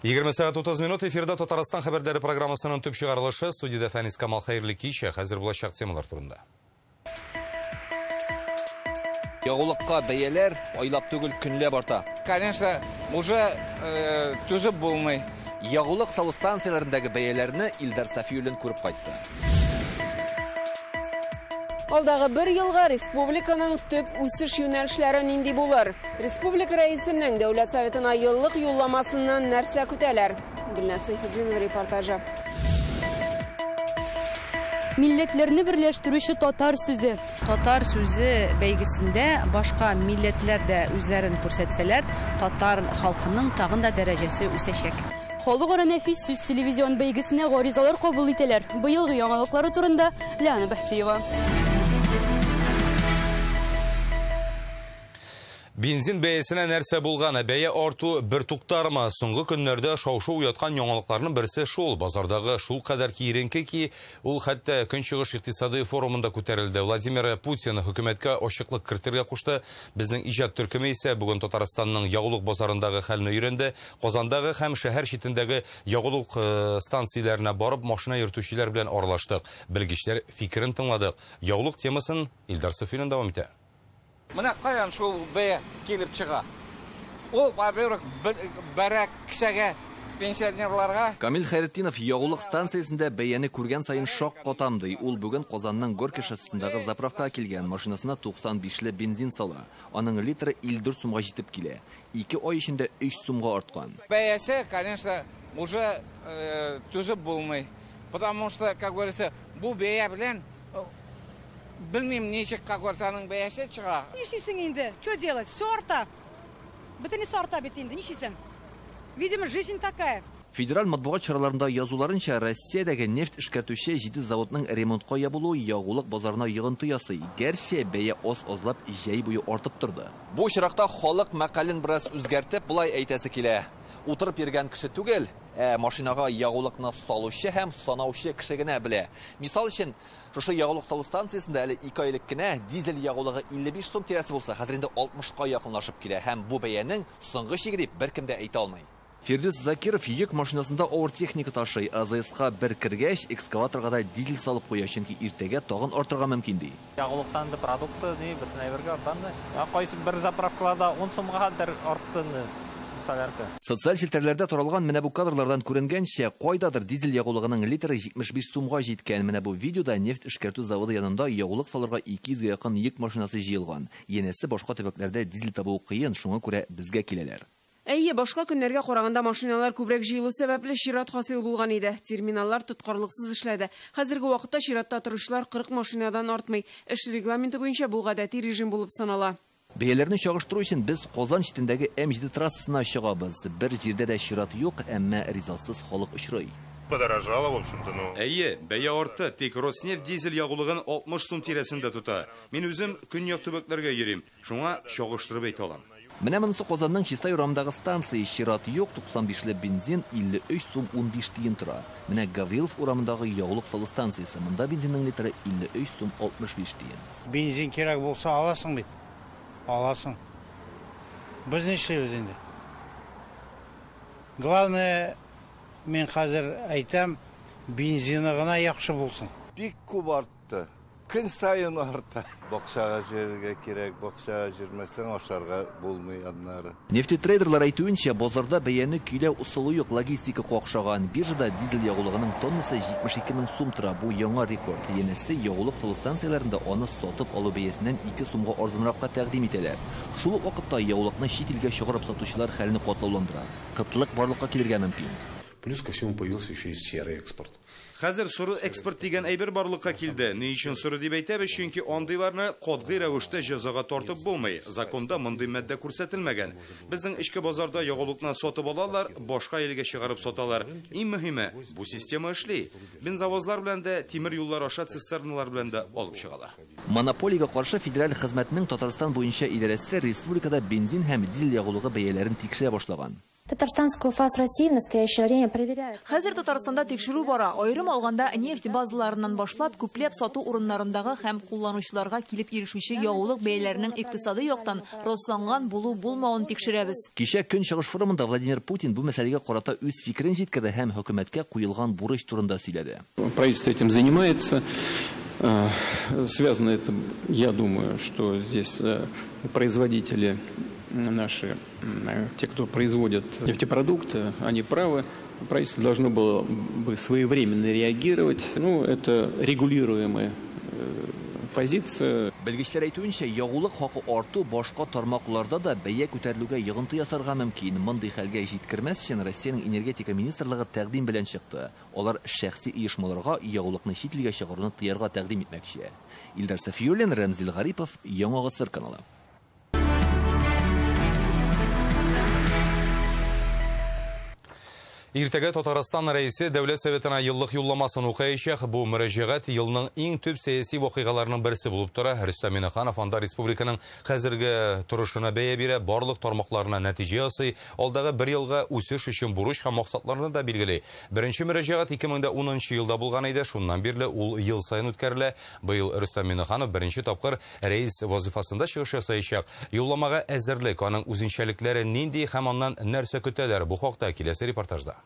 20 сәгать 30 минут эфирда Татарстан хәбәрләре программасының төп чыгарылышы. Студиядә Фәнис Камал, хәерле кич. Хәзер булачак темалар турында. Ягулыкка бәяләр айлап түгел, көнләп арта. Конечно, уже түзеп булмый. Ягулык салу станцияләрендәге бәяләрне Илдар Сафиуллин күреп кайтты. Алдагы бер елга республиканың төп үсеш юнәлешләре нинди булыр? Республика рәисенең Дәүләт Советына еллык юлламасыннан нәрсә көтәләр? Гөлназ Сайфетдинова репортажы. Милләтләрне берләштерүче татар сүзе. Татар сүзе бәйгесендә башка милләтләр дә үзләрен күрсәтсәләр, татар халкының тагын да дәрәҗәсе үсәчәк. Халыкара нәфис сүз телевизион бәйгесенә гаризалар кабул итәләр. Быелгы яңалыклары турында Лиана Бәхтиева. Бензин бәясенә нәрсә булган? Бәя арту бер туктармы? Соңгы көннәрдә шау-шу уяткан яңалыкларның берсе шул. Базардагы шул кадәр киеренке ки, ул хәтта Көнчыгыш икътисади форумында күтәрелде. Владимир Путин хөкүмәткә ачыклык кертергә кушты. Безнең иҗат төркеме исә бүген Татарстанның ягулык базарындагы хәлне өйрәнде. Казандагы һәм шәһәр читендәге ягулык станцияләренә барып машина йөртүчеләр белән аралаштык. Белгечләр фикерен тыңладык. Ягулык темасын Илдар Сафиуллин дәвам итә. Менә каян шул бәя килеп чыга? Ул, во-первых, бәрәк кешегә, пенсионерларга. Камил Хәйретдинов ягулык станциясендә бәяне күргән саен шак катам ди. Ул бүген Казанның Горки шоссесындагы заправкага килгән, машинасына 95ле бензин сала. Аның литры 54 сумга җитеп килә. 2 ай эчендә 3 сумга арткан. Бәясе, конечно, уже түзеп булмый. Потому что, как говорится, бу бәя белән белмим, ничек, как говорится, аның бәясе чыга. Нишлисең инде? Что делать? Все арта. Бөтенесе арта бит инде. Нишлисең? Видимо, жизнь такая. Федераль матбугат чараларында язуларынча, Россиядәге нефть эшкәртүче 7 заводның ремонтка ябылуы ягулык базарына йогынты ясый. Гәрчә бәя аз-азлап җәй буе артып торды. Бу очракта халык мәкален бераз үзгәртеп, болай әйтәсе килә. Утырып йөргән кеше түгел, ә машинага ягулыкны салучы һәм санаучы кеше генә белә. Мисал өчен, шушы ягулык салу станциясендә әле 2 ай элек кенә дизель ягулыгы 55 сум тирәсе булса, хәзер инде 60-ка якынлашып килә һәм бу бәянең соңгы чиге дип беркем дә әйтә алмый. Фирдүс Закиров йөк машинасында авыр техника ташый. АЗСка бер кергәч, экскаваторга да дизель салып куя, чөнки иртәгә тагын артырга мөмкин ди. Ягулыктан да продукты, ни, бөтен әйбергә арта инде. Кайсы бер заправкаларда 10 сумга кадәр артты инде. Солярка. Социаль челтәрләрдә таралган менә бу кадрлардан күренгәнчә, кайдадыр дизель ягулыгының литры 75 сумга җиткән. Менә бу видеода нефть эшкәртү заводы янында ягулык салырга 200гә якын йөк машинасы җыелган. Янәсе башка төбәкләрдә дизель табу кыен, шуңа күрә безгә киләләр. Әйе, башка көннәргә караганда машиналар күбрәк җыелу сәбәпле чират хасил булган иде. Терминаллар тоткарлыксыз эшләде. Хәзерге вакытта чиратта торучылар 40 машинадан артмый. Эш регламенты буенча бу гадәти режим булып санала. Бәяләрне чагыштыру өчен без Казан читендәге М7 трассасына чыгабыз. Бер җирдә дә чират юк, әмма ризасыз халык очрый. Подорожало, в общем-то, но... Әйе, бәя артты, тик Роснефть дизель ягулыгын 60 сум тирәсендә тота. Мин үзем көньяк төбәкләргә йөрим, шуңа чагыштырып әйтә алам. Менә монысы Казанның Чистай урамындагы станция. Чират юк, 95ле бензин 53 сум 15 тиен тора. Менә Гаврилов урамындагы ягулык салу станциясе. Монда бензинның литры 53 сум 65 тиен. Бензин кирәк булса аласың бит. Аласың. Без нишлибез инде? Главное, мин хәзер әйтәм, бензины гына яхшы булсын. Бик күп артты. Көн саен арта. Бакчага җиргә кирәк, бакчага җирмәсәң ашарга булмый аннары. Нефтетрейдерлар әйтүенчә, базарда бәяне көйләү ысулы юк, логистика какшаган. Биржада дизель ягулыгының тоннасы 72 мең сум тора. Бу яңа рекорд. Янәсе, ягулык салу станцияләрендә аны сатып алу бәясеннән 2 сумга арзанракка тәкъдим итәләр. Шул ук вакытта ягулыкны чит илгә чыгарып сатучылар хәлне катлауландыра. Кытлык барлыкка килергә мөмкин. Плюс ко всему появился еще и серый экспорт. Хәзер соры экспорт дигән әйбер барлыкка килде. Ни өчен соры дип әйтәбез? Чөнки андыйларны катгый рәвештә җәзага тартып булмый. Законда мондый маддә күрсәтелмәгән. Безнең эчке базарда ягулыкны сатып алалар, башка илгә чыгарып саталар. Иң мөһиме, бу система эшли. Бензовозлар белән дә, тимер юллар аша цистерналар белән дә алып чыгалар. Монополиягә каршы федераль хезмәтнең Татарстан буенча идарәсе республикада бензин һәм дизель ягулыгы бәяләрен тикшерә башлаган. Татарстанскую ФАС России в настоящее время проверяют. Хәзер Татарстанда тикшерү бара. Аерым алганда нефть базаларыннан башлап күпләп сату урыннарындагы һәм кулланучыларга килеп ирешүче ягулык бәяләренең икътисади яктан расланган булу-булмавын тикшерәбез. Кичә Көнчыгыш форумында Владимир Путин бу мәсьәләгә карата үз фикерен җиткерде һәм хөкүмәткә куелган бурыч турында сөйләде. Правительство этим занимается. Связано это, я думаю, что здесь производители наши, те, кто производит нефтепродукты, они правы. Правительство должно было бы своевременно реагировать. Ну, это регулируемая позиция. Белгечләр әйтүенчә, ягулык хакы арту башка тармакларда да бәя күтәрелүгә йогынты ясарга мөмкин. Мондый хәлгә җиткермәс өчен Россиянең энергетика министрлыгы тәкъдим белән чыкты. Алар шәхси оешмаларга ягулыкны чит илгә чыгаруны тыярга тәкъдим итмәкче. Илдар Сафиуллин, Рәмзил Гарипов, Яңа Гасыр каналы. Иртәгә Татарстан Рәисе Дәүләт Советына еллык юлламасын укыячак. Бу мөрәҗәгать елның иң төп сәяси вакыйгаларының берсе булып тора. Рөстәм Миңнеханов анда республиканың хәзерге торышына бәя бирә, барлык тармакларына нәтиҗә ясый, алдагы бер елга үсеш өчен бурыч һәм максатларны да билгели. Беренче мөрәҗәгать 2010 елда булган иде, шуннан бирле ул ел саен үткәрелә. Быел Рөстәм Миңнеханов беренче тапкыр рәис вазифасында чыгыш ясаячак. Юлламага әзерлек, аның үзенчәлекләре нинди һәм аннан нәрсә көтәләр? Бу хакта киләсе репортажда.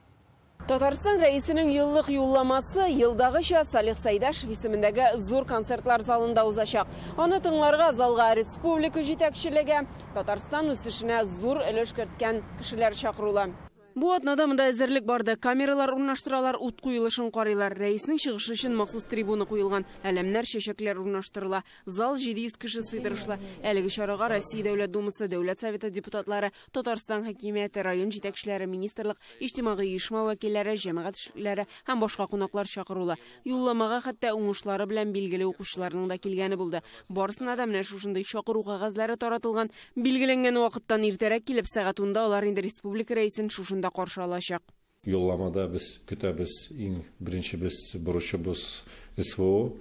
Татарстан Рәисенең еллык юлламасы елдагыча Салих Сәйдәшев исемендәге зур концертлар залында узачак. Аны тыңларга залга республика җитәкчелеге, Татарстан үсешенә зур өлеш керткән кешеләр чакырыла. Бу атнада монда әзерлек барды. Камералар урнаштыралар, ут куелышын карыйлар. Рәиснең чыгышы өчен махсус трибуна куелган. Әләмнәр, чәчәкләр урнаштырыла. Зал 700 кеше сыйдырышлы. Әлеге чарага Россия Дәүләт Думасы, Дәүләт Советы депутатлары, Татарстан хакимияте, район җитәкчеләре, министрлык, иҗтимагый оешма вәкилләре, җәмәгать эшлеклеләре һәм башка кунаклар чакырыла. Юлламага хәтта уңышлары белән билгеле укучыларның да килгәне булды. Барысына да менә шушындый чакыру кәгазьләре таратылган. Билгеләнгән вакыттан иртәрәк килеп, сәгать 10-да алар инде республика рәисен шушында каршы алачак. Юлламада без көтәбез, иң беренче без бурычыбыз СВО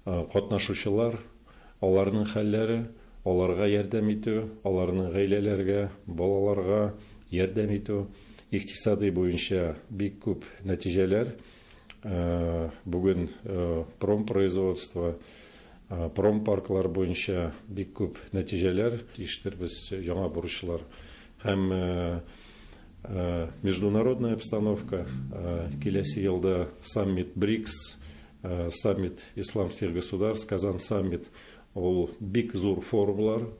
катнашучылар, аларның хәлләре, аларга ярдәм итү, аларның гаиләләргә, балаларга ярдәм итү, икътисади буенча бик күп нәтиҗәләр. Бүген промпроизводство, промпарклар буенча бик күп нәтиҗәләр, ишетербез яңа бурычлар һәм международная обстановка. Киләсе елда саммит БРИКС, саммит исламских государств, Казан саммит, ул бик зур форумлар.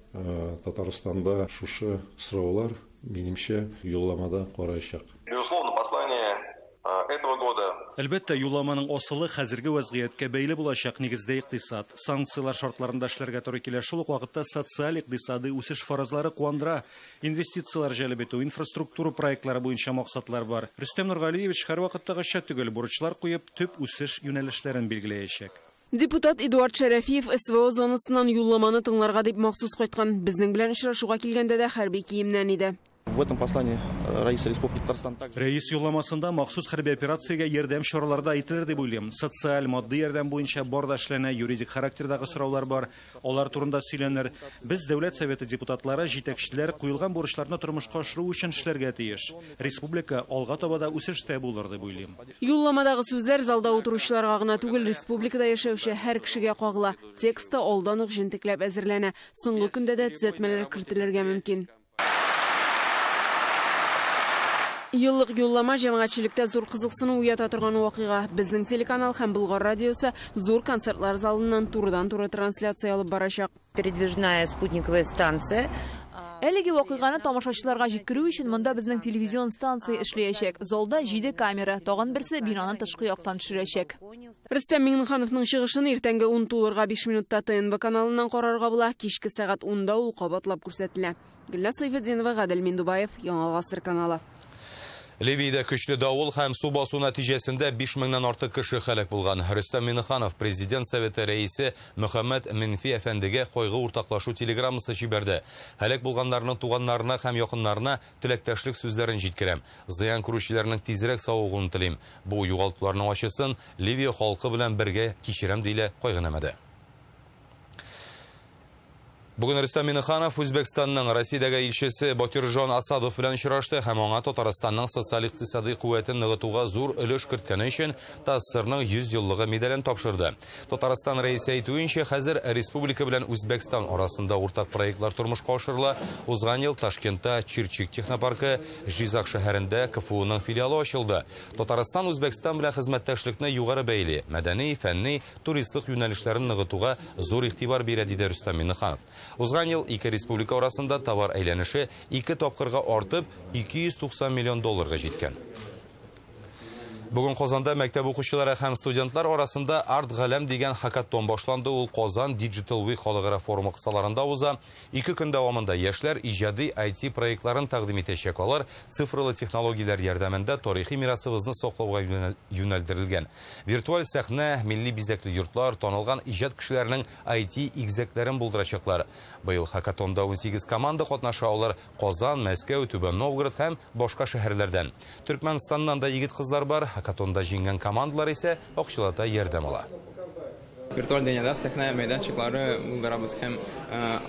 Татарстанда шушы сораулар минемчә юлламада караячак. Безусловно, послание этого года. Әлбәттә, юлламаның асылы хәзерге вәзгыятькә бәйле булачак. Нигездә икътисад, санкциялар шартларында эшләргә туры килә. Шул ук вакытта социаль икътисади үсеш фаразлары куандыра. Инвестицияләр җәлеп итү, инфраструктура проектлары буенча максатлар бар. Рөстәм Нургалиевич һәрвакыттагыча төгәл бурычлар куеп, төп үсеш юнәлешләрен билгеләячәк. Депутат Эдуард Шәрәфиев СВО зонасыннан юлламаны тыңларга дип махсус кайткан. Безнең белән очрашуга килгәндә дә хәрби киемнән иде. В этом послании Раиса Республики Татарстан также. Рәис юлламасында махсус хәрби операциягә ярдәм чаралары да әйтелер дип уйлыйм. Социаль, матди ярдәм буенча бар да эшләнә, юридик характердагы сораулар бар. Алар турында сөйләнер. Без Дәүләт Советы депутатлары, җитәкчеләр куелган бурычларны тормышка ашыру өчен эшләргә тиеш. Республика алга таба да үсештә булыр дип уйлыйм. Юлламадагы сүзләр залда утыручыларга гына түгел, республикада яшәүче һәр кешегә кагыла. Тексты алдан ук җентекләп әзерләнә. Соңгы көндә дә төзәтмәләр кертелергә мөмкин. Еллык юллама җәмәгатьчелектә зур кызыксыну уята торган вакыйга. Безнең телеканал һәм Болгар радиосы зур концертлар залыннан турыдан-туры трансляция алып барачак. Передвижная спутниковая станция. Әлеге вакыйганы тамашачыларга җиткерү өчен монда безнең телевизион станция эшләячәк. Залда 7 камера, тагын берсе бинаны тышкы яктан төшерәчәк. Рөстәм Миңнехановның чыгышын иртәнге 10:05 минутта ТНВ каналыннан карарга була. Кичке сәгать 10-да ул кабатлап күрсәтелә. Гөлназ Сайфетдинова, Гадел Миндубаев, Яңа Гасыр каналы. Ливиядә көчле давыл һәм су басу нәтиҗәсендә 5000-нән артык кеше һәлак булган. Рөстәм Миңнеханов Президент Советы рәисе Мөхәммәд Минфи әфәндегә кайгы уртаклашу телеграммасы җибәрде. Һәлак булганнарның туганнарына һәм якыннарына теләктәшлек сүзләрен җиткерәм. Зыян күрүчеләрнең тизрәк савыгуын телим. Бу югалтуларның ачысын Ливия халкы белән бергә кичерәм, диелә кайгынамәдә. Бүген Рөстәм Миңнеханов Үзбәкстанның Россиядәге илчесе Ботирҗон Асадов белән очрашты һәм аңа Татарстанның социаль-икътисади куәтен ныгытуга зур өлеш керткәне өчен ТАССРның 100 еллыгы медален тапшырды. Татарстан рәисе әйтүенчә, хәзер республика белән Үзбәкстан арасында уртак проектлар тормышка ашырыла. Узган ел Ташкентта Чирчик технопаркы, Жизак шәһәрендә КФУның филиалы ачылды. Татарстан Үзбәкстан белән хезмәттәшлекне югары бәяли, мәдәни, фәнни, туристлык юнәлешләрен ныгытуга зур игътибар бирә, диде Рөстәм Миңнеханов. Узган ел ике республика арасында товар әйләнеше 2 тапкырга артып 290 миллион долларга җиткән. Бүген Казанда мәктәп укучылары һәм студентлар арасында Арт Галәм дигән хакатон башланды. Ул Казан Digital Week халыкара форумы кысаларында уза. 2 көн дәвамында яшьләр иҗади IT проектларын тәкъдим итәчәк. Алар цифрлы технологияләр ярдәмендә тарихи мирасыбызны саклауга юнәлдерелгән. Виртуаль сәхнә, милли бизәкле йортлар, танылган иҗат кешеләренең IT игезәкләрен булдырачаклар. Быел хакатонда 18 команда катнаша. Алар Казан, Мәскәү, Түбән Новгород һәм башка шәһәрләрдән. Төркмәнстаннан да егет-кызлар бар. Хакатонда җиңгән командалар исә акчалата ярдәм ала. Виртуаль дөньяда сәхнә мәйданчыклары булдырабыз һәм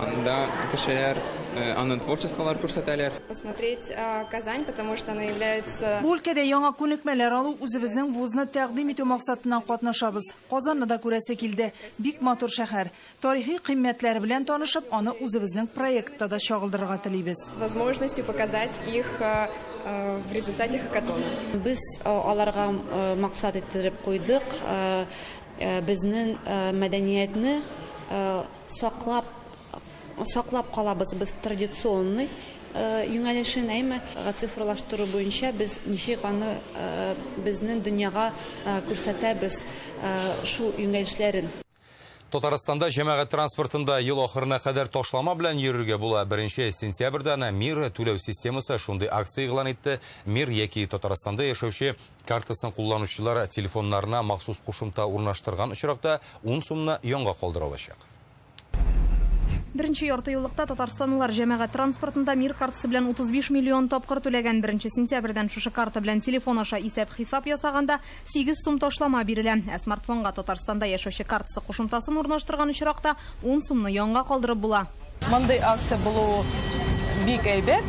анда кешеләр аның творчестволар күрсәтәләр. Посмотреть Казань, потому что она является... Бу өлкәдә яңа күнекмәләр алу, үзебезнең вузны тәкъдим итү максатыннан катнашабыз. Казанны да күрәсе килде. Бик матур шәһәр. Тарихи кыйммәтләре белән танышып, аны үзебезнең проектта да чагылдырырга телибез. С возможностью показать их в результате хакатона. Без аларга максат иттереп куйдык. Безнең мәдәниятне саклап калабыз. Без традиционный юнәлешен, әйме, цифрлаштыру буенча без ничек аны безнең дөньяга күрсәтәбез шул юнәлешләрен. Татарстанда җәмәгать транспортында ел ахырына кадәр ташлама белән йөрергә була. 1 сентябрьдән МИР түләү системасы шундый акция игълан итте. МИР яки Татарстанда яшәүче картасын кулланучылар телефоннарына махсус кушымта урнаштырган очракта 10 сумны янга калдыра алачак. Беренче ярты еллыкта татарстанлылар җәмәгать транспортында МИР картасы белән 35 миллион тапкыр түләгән. 1 сентябрьдән шушы карта белән телефон аша исәп-хисап ясаганда 8 сум ташлама бирелә. Ә смартфонга Татарстанда яшәүче картасы кушымтасын урнаштырган очракта 10 сумны янга калдырып була. Мондый акция булу бик әйбәт.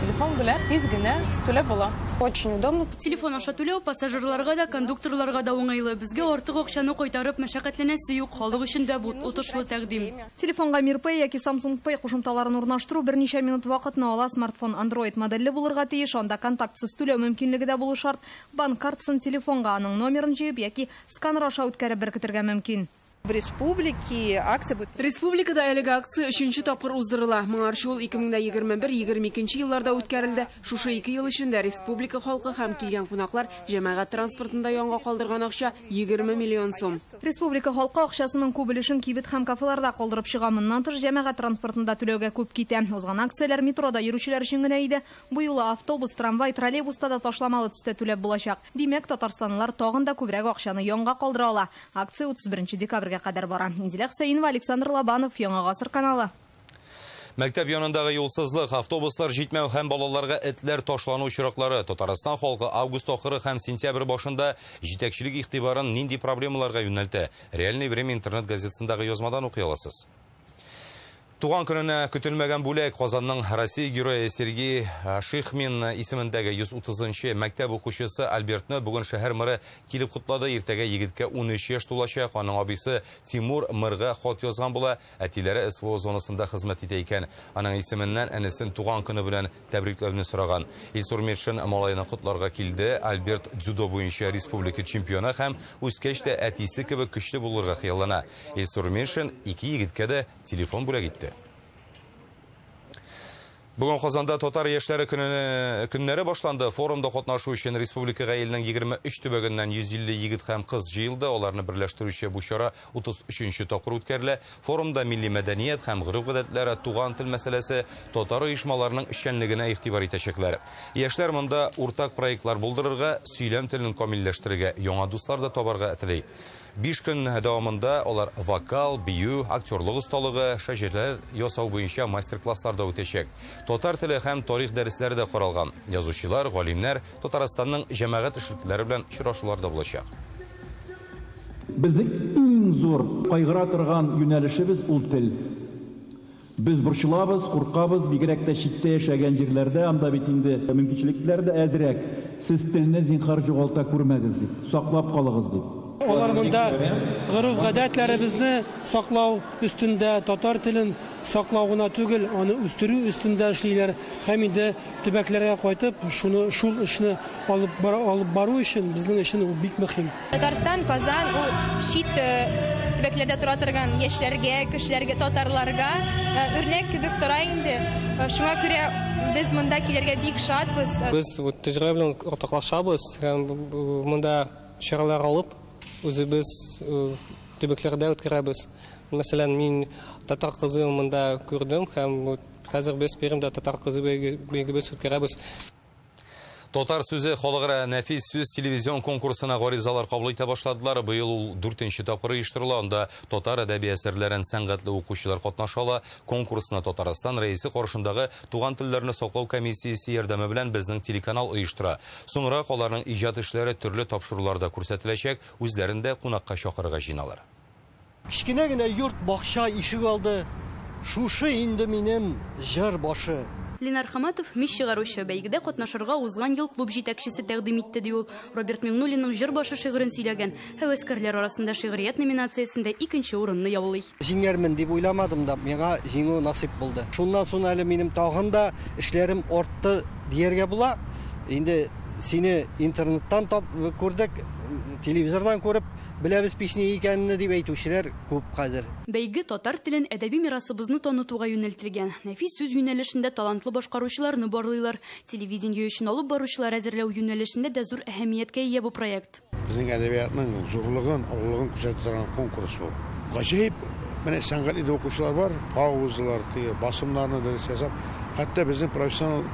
Телефон белән тиз генә түләп була. Очень удобно. Телефон аша түләү пассажирларга да, кондукторларга да уңайлы. Безгә артык акчаны кайтарып мәшәкатьләнәсе юк. Халык өчен дә бу отышлы тәкъдим. Телефонга Мир Pay яки Samsung Pay кушымталарын урнаштыру берничә минут вакытны ала. Смартфон Android модельле булырга тиеш. Анда контактсыз түләү мөмкинлеге дә булу шарт. Банк картасын телефонга аның номерын җыеп яки сканер аша үткәреп беркетергә мөмкин. В республике акция будет. Республикада әлеге акция 3-нче тапкыр уздырыла. Моңарчы ул 2021-22 елларда үткәрелде. Шушы 2 ел эчендә республика халкы һәм килгән кунаклар җәмәгать транспортында янга калдырган акча 20 миллион сум. Республика халкы акчасының күп өлешен кибет һәм кафеларда калдырып чыга. Моннан тыш җәмәгать транспортында түләүгә күп китә. Узган акцияләр метрода йөрүчеләр өчен генә иде. Бу юлы автобус, трамвай, троллейбуста да ташламалы төстә түләп булачак. Димәк, татарстанлылар тагын да күбрәк акчаны янга калдыра ала. Акция 31 декабрьгә кадәр бара. Инзилә Хөсәенова, Александр Лобанов, Яңа Гасыр каналы. Мәктәп янындагы юлсызлык, автобуслар җитмәү һәм балаларга этләр ташлану очраклары. Татарстан халкы август ахыры һәм сентябрь башында җитәкчелек игътибарын нинди проблемаларга юнәлтә? Реальное время интернет газетасындагы язмадан укый аласыз. Туган көненә көтелмәгән бүләк. Казанның Россия герое Сергей Шихмин исемендәге 130-нчы мәктәп укучысы Альбертны бүген шәһәр мэры килеп котлады. Иртәгә егеткә 13 яшь тулачак. Аның абыйсы Тимур мэрга хат язган була. Әтиләре СВО зонасында хезмәт итә икән. Аның исеменнән әнисен туган көне белән тәбрикләүне сораган. Илсур Метшин малайны котларга килде. Альберт дзюдо буенча республика чемпионы һәм үскәч тә әтисе кебек көчле булырга хыяллана. Илсур Метшин ике егеткә дә телефон бүләк итте. Бүген Казанда татар яшьләре көннәре башланды. Форумда катнашу өчен республикага илнең 23 төбәгеннән 150 егет һәм кыз җыелды. Аларны берләштерүче бу чара 33-нче тапкыр үткәрелә. Форумда милли мәдәният һәм гореф-гадәтләр, туган тел мәсьәләсе, татар оешмаларының эшчәнлегенә игътибар итәчәкләр. Яшьләр монда уртак проектлар булдырырга, сөйләм телен камилләштерергә, яңа дуслар да табарга тели. 5 көн дәвамында алар вокал, бию, актерлык осталыгы, шәҗәрәләр ясау буенча мастер-класслар да үтәчәк. Татар теле һәм тарих дәресләре дә каралган. Язучылар, галимнәр Татарстанның җәмәгать эшлеклеләре белән очрашулар да булачак. Безнең иң зур кайгыра торган юнәлешебез ул тел. Без борчылабыз, куркабыз, бигрәк тә читтә яшәгән җирләрдә, анда бит инде мөмкинчелекләр дә әзрәк. Сез телне зинһар югалта күрмәгез дип, саклап калыгыз дип. Алар монда гореф-гадәтләребезне саклау өстендә, татар телен саклау гына түгел, аны үстерү өстендә эшлиләр. Һәм инде төбәкләргә кайтып, шуны шул эшне алып бару өчен безнең өчен ул бик мөһим. Татарстан, Казан ул чит төбәкләрдә тора торган яшьләргә, кешеләргә, татарларга үрнәк кебек тора инде. Шуңа күрә без монда килергә бик шатбыз. Без тәҗрибә белән уртаклашабыз һәм монда чаралар алып үзебез төбәкләрдә үткәрәбез. Мәсәлән, мин татар кызы монда күрдем һәм хәзер без Пермьдә татар кызы бәйгебез үткәрәбез. Татар сүзе халыкара нәфис сүз телевизион конкурсына гаризалар кабул итә башладылар. Быел ул 4нче тапкыр оештырыла. Анда татар әдәби әсәрләрен сәнгатьле укучылар катнаша ала. Конкурсны Татарстан рәисе каршындагы туган телләрне саклау комиссиясе ярдәме белән безнең телеканал оештыра. Соңрак аларның иҗат эшләре төрле тапшыруларда күрсәтеләчәк, үзләрен дә кунакка чакырырга җыеналар. Кечкенә генә йорт, бакча, ишек алды. Шушы инде минем җыр башы. Ленар Хаматов мич чыгаручы. Бәйгедә катнашырга узган ел клуб җитәкчесе тәкъдим итте, ди ул. Роберт Миңнуллинның җыр башы шигырен сөйләгән. Һәвәскәрләр арасында шигърият номинациясендә 2нче урынны яулый. Җиңәрмен дип уйламадым да, миңа җиңү насыйп булды. Шуннан соң әле минем тагын да эшләрем артты дияргә була. Инде сине интернеттан тап күрдек, телевизордан күреп беләбез песни икәнне дип әйтүчеләр күп хәзер. Бәйге татар телен, әдәби мирасыбызны танытуга юнәлтелгән. Нәфис сүз юнәлешендә талантлы башкаручыларны барлыйлар. Телевидение өчен алып баручылар әзерләү юнәлешендә дә зур әһәмияткә ия бу проект. Безнең әдәбиятның зурлыгын, олылыгын күрсәтә торган конкурс бу. Гаҗәеп менә сәнгатьле укучылар бар, паузалар, теге басымнарны дөрес ясап, хәтта безнең профессионал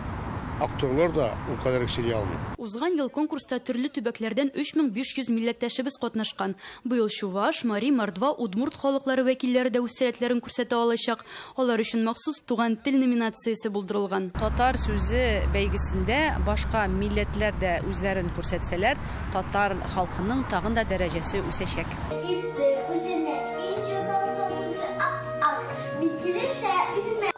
актерлар да ул кадәр сөйли алмый. Узган ел конкурста төрле төбәкләрдән 3500 милләттәшебез катнашкан. Быел чуваш, мари, мордва, удмурт халыклары вәкилләре дә үз сәләтләрен күрсәтә алачак. Алар өчен махсус туган тел номинациясе булдырылган. Татар сүзе бәйгесендә башка милләтләр дә үзләрен күрсәтсәләр, татар халкының тагын да дәрәҗәсе үсәчәк.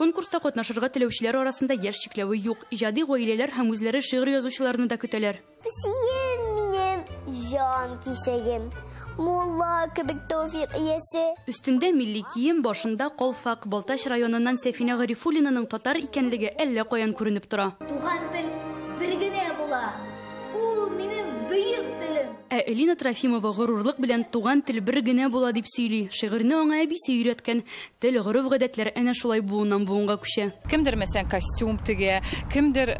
Конкурста катнашырга теләүчеләр арасында яшь чикләве юк. Иҗади гаиләләр һәм үзләре шигырь язучыларны да көтәләр. Песием минем җан кисәгем, мулла кебек тәүфик иясе. Өстендә милли кием, башында калфак. Балтач районыннан Сәфинә Гарифуллинаның татар икәнлеге әллә каян күренеп тора. Туган тел бер генә була. Ул минем бөек телем. Ә Элина Трофимова горурлык белән туган тел бер генә була дип сөйли. Шигырьне аңа әбисе өйрәткән. Тел, гореф-гадәтләр әнә шулай буыннан буынга күчә. Кемдер мәсәлән костюм тегә, кемдер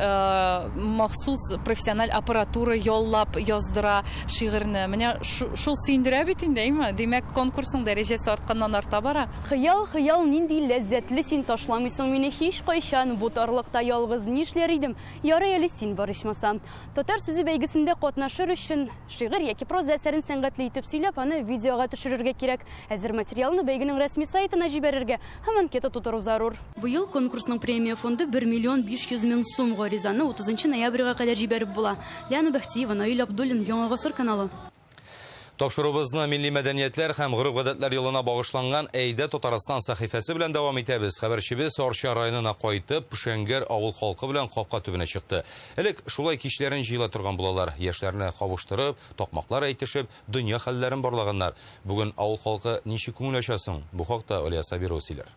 махсус профессиональ аппаратура яллап яздыра шигырьне. Менә шул сөендерә бит инде, әйме? Димәк, конкурсның дәрәҗәсе артканнан арта бара. Хыял, хыял, нинди ләззәтле син, ташламыйсың мине һич кайчан. Бу тарлыкта ялгыз нишләр идем? Ярый әле син бар ичмасам. Татар сүзе бәйгесендә катнашыр өчен шигырь яки проза әсәрен сәнгатьле итеп сөйләп, аны видеога төшерергә кирәк. Әзер материалны бәйгенең рәсми сайтына җибәрергә һәм анкета тутыру зарур. Быел конкурсның премия фонды 1 500 000 сум. Гаризаны 30 ноябрьгә кадәр җибәреп була. Лиана Бәхтиева, Наил Абдуллин, Яңа Гасыр каналы. Тапшыруыбызны милли мәдәниятләр һәм гореф-гадәтләр елына багышланган Әйдә Татарстан сәхифәсе белән дәвам итәбез. Хәбәрчебез Арча районына кайтып, Шәңгәр авыл халкы белән капка төбенә чыкты. Элек шулай кичләрен җыела торган булалар. Яшьләрне кавыштырып, такмаклар әйтешеп, дөнья хәлләрен барлаганнар. Бүген авыл халкы ничек күңел ача соң? Бу хакта Алия Сабирова сөйләр.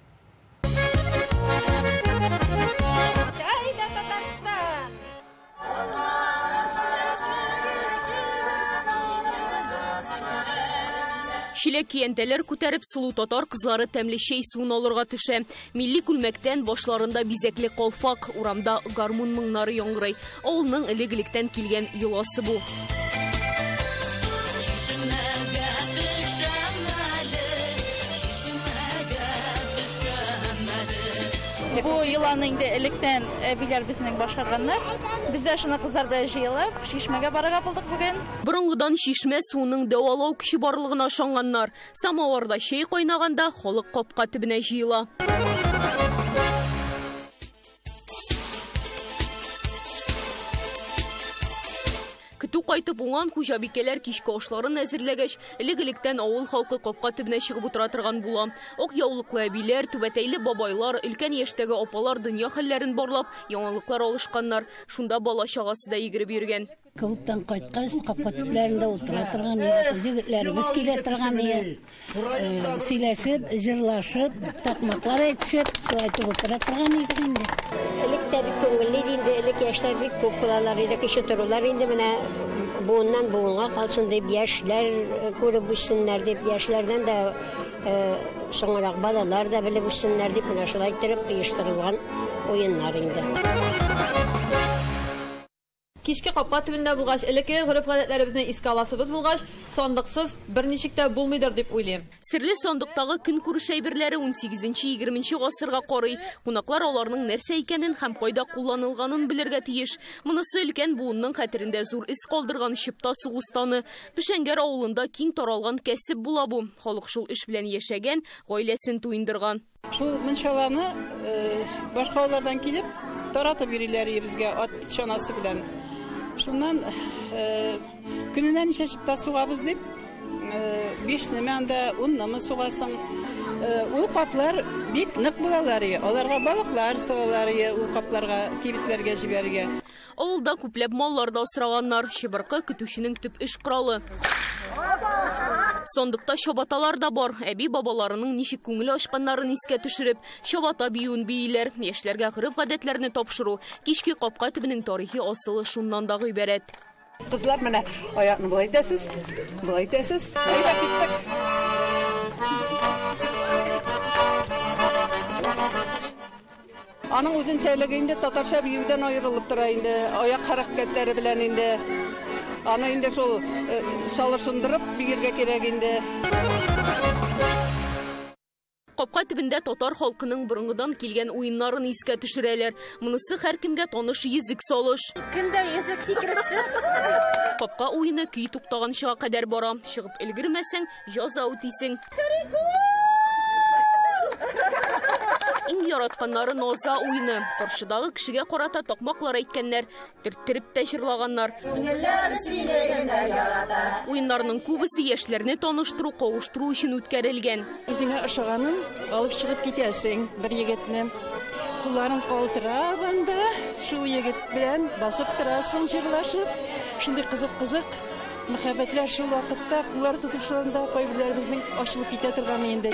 Чиләк киянтәләр күтәреп, сылу татар кызлары тәмле чәй суын алырга төшә. Милли күлмәктән, башларында бизәкле калфак, урамда гармун моңнары яңгырый. Авылның элек-электән килгән йоласы бу. Бу йоланы инде электән әбиләр безнең башкарганнар. Без дә шуны кызлар белән җыелып, чишмәгә барырга булдык бүген. Борынгыдан чишмә суының дәвалау көче барлыгына ышанганнар. Самавырда чәй кайнаганда халык капка төбенә җыела. Көтү кайтып уңган хуҗабикәләр кичке ашларын әзерләгәч, элек-электән авыл халкы капка төбенә чыгып утыра торган була. Ак яулыклы әбиләр, түбәтәйле бабайлар, өлкән яшьтәге апалар дөнья хәлләрен барлап, яңалыклар алышканнар. Шунда бала чагасы да йөгереп йөргән. Клубтан кайткач, капка төпләрендә утыра торган идек, егетләребез килә торган иде. Сөйләшеп, җырлашып, такмаклар әйтешеп, шулай итеп утыра торган идек инде. Элек тә бик күңелле иде инде, элек яшьләр бик күп булалар иде, кеше торулар инде менә буыннан буынга калсын дип, яшьләр күреп үссеннәр дип, яшьләрдән дә соңрак балалар да белеп үссеннәр дип, менә шулай иттереп оештырылган уеннар инде. Кичке капка төбендә булгач, элеккеге гореф-гадәтләребезне искә аласыбыз булгач, сандыксыз берничек тә булмыйдыр дип уйлыйм. Серле сандыктагы көнкүреш әйберләре 18-20 гасырга карый. Кунаклар аларның нәрсә икәнен һәм кайда кулланылганын белергә тиеш. Монысы өлкән буынның хәтерендә зур эз калдырган чыпта сугу станы. Пешәнгәр авылында киң таралган кәсеп була бу. Халык шул эш белән яшәгән, гаиләсен туендырган. Шул мунчаланы башка авыллардан килеп таратып йөриләр безгә ат чанасы белән. Шуннан көненә ничә чыпта сугабыз дип, 5 нәмә анда 10 нәмә сугасың. Ул каплар бик нык булалар, аларга балыклар салалар, ул капларга кибетләргә җибәрергә. Авылда күпләп маллар да асраганнар. Чыбыркы көтүченең төп эш коралы. Сандыкта чабаталар да бар. Әби бабаларының ничек күңел ачканнарын искә төшереп, чабата биюен бииләр. Яшьләргә гореф-гадәтләрне тапшыру, кичке капка төбенең тарихи асылы шуннан да гыйбарәт. Кызлар, менә аякны болай итәсез, болай итәсез. Әйдә, киттек. Аның үзенчәлеге инде татарча биюдән аерылып тора инде, аяк хәрәкәтләре белән инде. Аны инде шул чалышындырып биергә кирәк инде. Капка төбендә татар халкының борынгыдан килгән уеннарын искә төшерәләр. Монысы һәркемгә таныш йөзек салыш. Кемдә йөзек сикереп чык? Капка уены көй туктаганчыга кадәр бара. Чыгып өлгермәсәң, җәза үтисең. Иң яратканнары Наза уены. Каршыдагы кешегә карата такмаклар әйткәннәр, төрттереп тә җырлаганнар. Уеннарның күбесе яшьләрне таныштыру, кавыштыру өчен үткәрелгән. Үзеңә ошаганын алып чыгып китәсең бер егетне. Кулларың калтырап анда, шул егет белән басып торасың җырлашып. Шундый кызык-кызык мәхәббәтләр шул вакытта куллар тотышында кайберләребезнең ачылып китә торганы инде.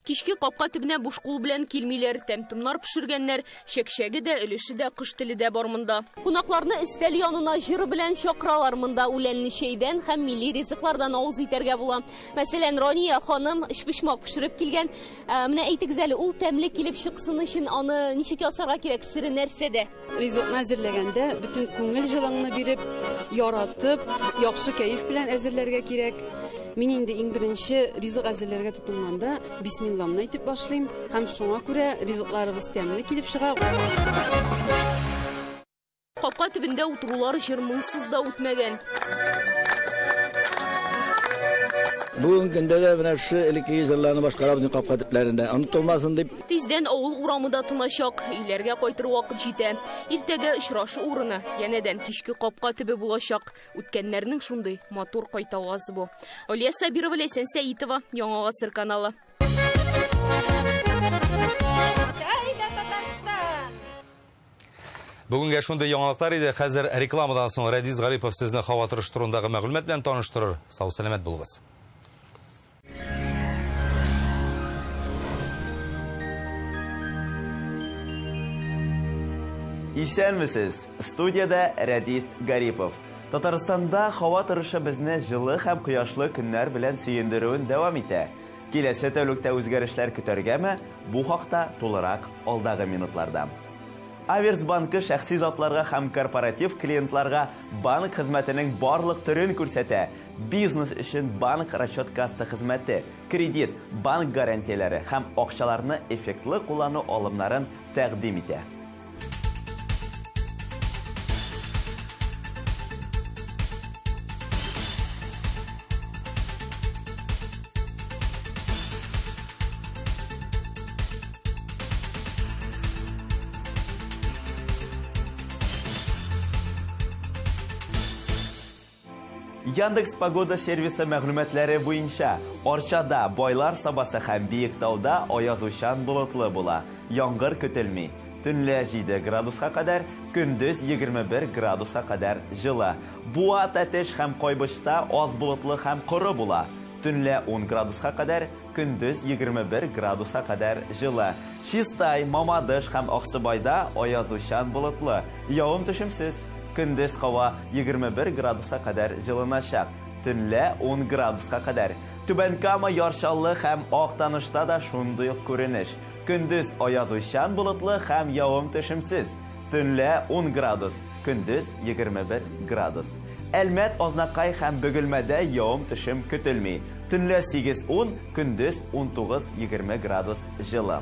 Кичке капка төбенә буш кул белән килмиләр, тәм-томнар пешергәннәр, чәкчәге дә, өлеше дә, кош теле дә бар монда. Кунакларны өстәл янына җыры белән чакыралар. Монда үләнле чәйдән һәм милли ризыклардан авыз итәргә була. Мәсәлән, Рания ханым өчпочмак пешереп килгән. Менә әйтегез әле, ул тәмле килеп чыксын өчен аны ничек ясарга кирәк, сере нәрсәдә? Ризыкны әзерләгәндә бөтен күңел җылыңны биреп, яратып, яхшы кәеф белән әзерләргә кирәк. Мин инде иң беренче ризык әзерләргә тотынганда бисмилламны әйтеп башлыйм һәм шуңа күрә ризыкларыбыз тәмле килеп чыга. Капка төбендә утырулар җыр моңсыз да үтмәгән. Бүгенге көндә дә менә шушы элеккеге җырларны башкарабыз капка төпләрендә. Онытылмасын дип. Тиздән авыл урамы да тыначак. Өйләргә кайтыр вакыт җитә. Иртәгә очрашу урыны янәдән кичке капка төбе булачак. Үткәннәрнең шундый матур кайтавазы бу. Алия Сабирова, Ләйсән Сәитова, Яңа Гасыр каналы. Бүгенгә шундый яңалыклар иде. Хәзер рекламадан соң Рәдис Гарипов сезне һава торышы турындагы мәгълүмат белән таныштырыр. Сау сәламәт булыгыз. Исәнмесез! Студияда Рәдис Гарипов. Татарстанда һава торышы безне җылы һәм кояшлы көннәр белән сөендерүен дәвам итә. Киләсе тәүлектә үзгәрешләр көтәргәме? Бу хакта тулырак алдагы минутларда. Аверс банкы шәхси затларга һәм корпоратив клиентларга банк хезмәтенең барлык төрен күрсәтә. Бизнес өчен банк расчет касса хезмәте, кредит, банк гарантияләре һәм акчаларны эффектлы куллану алымнарын тәкъдим итә. Яндекс Погода сервисы мәгълүматлары буенча Арчада, Байлар Сабасы һәм Биектауда аязучан болытлы була. Яңгыр көтелми. Төнлә 7 градуска кадәр, көндез 21 градуска кадәр җылы. Буа, Тәтеш һәм Кайбычта аз болытлы һәм коры була. Төнлә 10 градуска кадәр, көндез 21 градуска кадәр җылы. Чистай, Мамадыш һәм Аксубайда аязучан болытлы. Явым-төшемсез. Көндез һава 21 градуска кадәр җылыначак. Төнлә 10 градуска кадәр. Түбән Кама, Яр Чаллы һәм Актанышта да шундый ук күренеш. Көндез аязучан болытлы һәм явым-төшемсез. Төнлә 10 градус, көндез 21 градус. Әлмәт, Азнакай һәм Бөгелмәдә явым-төшем көтелми. Төнлә 8-10, көндез 19-20 градус җылы.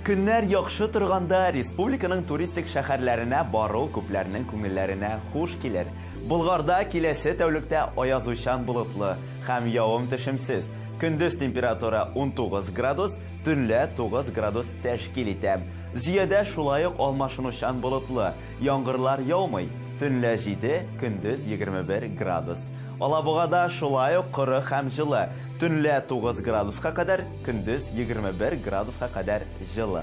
Көннәр яхшы торганда республиканың туристик шәһәрләренә бару күпләрнең күңелләренә хуш килер. Болгарда киләсе тәүлектә аязучан болытлы һәм явым-төшемсез. Көндез температура 19 градус, төнлә 9 градус тәшкил итә. Зөядә шулай ук алмашынучан болытлы, яңгырлар яумый. Төнлә 7, көндез 21 градус. Алабугада шулай ук коры һәм җылы. Төнлә 9 градуска кадәр, көндез 21 градуска кадәр җылы.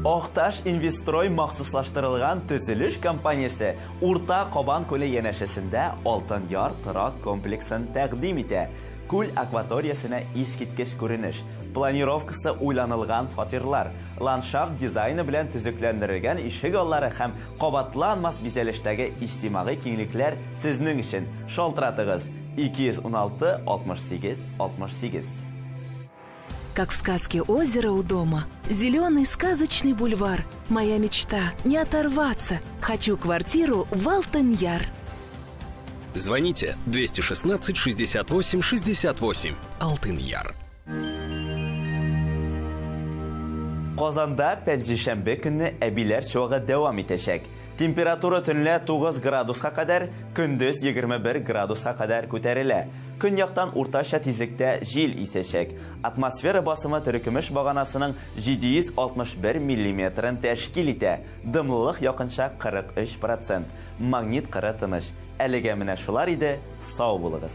Акташ Инвестрой махсуслаштырылган төзелеш компаниясе Урта Кабан күле янәшәсендә Алтын Яр торак комплексын тәкъдим итә. Күл акваториясенә искиткеч күренеш. Планировкасы уйланылган фатирлар, ландшафт дизайны белән төзекләндерелгән ишек аллары һәм кабатланмас бизәлештәге иҗтимагый киңлекләр сезнең өчен. Шалтыратыгыз 216 68 68. Как в сказке «Озеро у дома». Зеленый сказочный бульвар. Моя мечта – не оторваться. Хочу квартиру в Алтын-Яр. Звоните 216 68 68. Алтын-Яр. Казанда пәнҗешәмбе көнне әбиләр чуагы дәвам итәчәк. Температура төнлә 9 градуска кадәр, көндез 21 градуска кадәр күтәрелә. Көньяктан уртача тизлектә җил исәчәк. Атмосфера басымы терекөмеш баганасының 761 миллиметрын тәшкил итә. Дымлылык якынча 43%. Магнит кыры тыныч. Әлегә менә шулар иде. Сау булыгыз.